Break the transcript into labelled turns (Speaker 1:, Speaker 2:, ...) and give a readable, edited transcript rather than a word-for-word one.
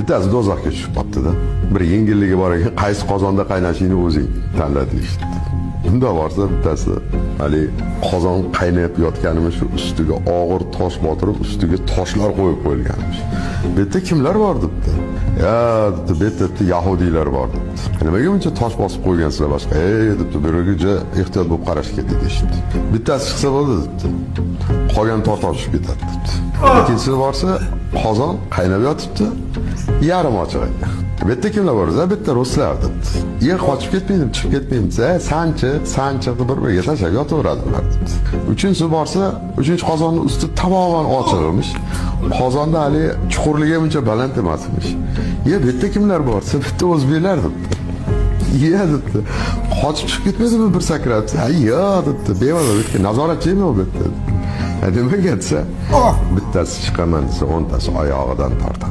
Speaker 1: Bittasi do'zaxga tushib qolibdi-da. Bir yengilligi bor ekan, qaysi qozonda qaynashingni o'zing tanla deyishdi. Unda borsa bittasi haligi qozon qaynab yotganimiz, shu ustiga og'ir tosh botirib, ustiga toshlar qo'yib qo'yilganmish. Bu yerda kimlar bor debdi. Ya debdi, bu yerda debdi, yahudiylar bor debdi. Nimaga buncha tosh bosib qo'ygansizlar boshqa? Ey debdi, bu yerga juda ehtiyot bo'lib qarash kerak deyishibdi. Bittasi chiqsa bo'ldi debdi. Qolgan tortib tushib ketadi debdi. Ikkinchisi borsa, qozon qaynab yotibdi, yarim ochiq ekan. Bu yerda kimlar bor? Bu yerda ruslar debdi. Yer qochib ketmaydimi, chiqib ketmaydimi desa, sanchi, sanchi deb bir-biriga tashlab yotaveradi ular debdi. Uchinchisi borsa, uchinchi qozonning usti tamoman ochiq emish. Qozonda hali chuqurligi buncha baland emas emish. Ye, bu yerda kimlar bor? Bu yerda o'zbeklar debdi. Iya debdi. Qochib chiqib ketmaydimi bir sakrab? Ha, yo'q debdi. Bemalol bu yerga nazoratchi yo'q bu yerda. Nimaga desa, bittasi chiqaman desa, 10 tasi oyog'idan tortadi.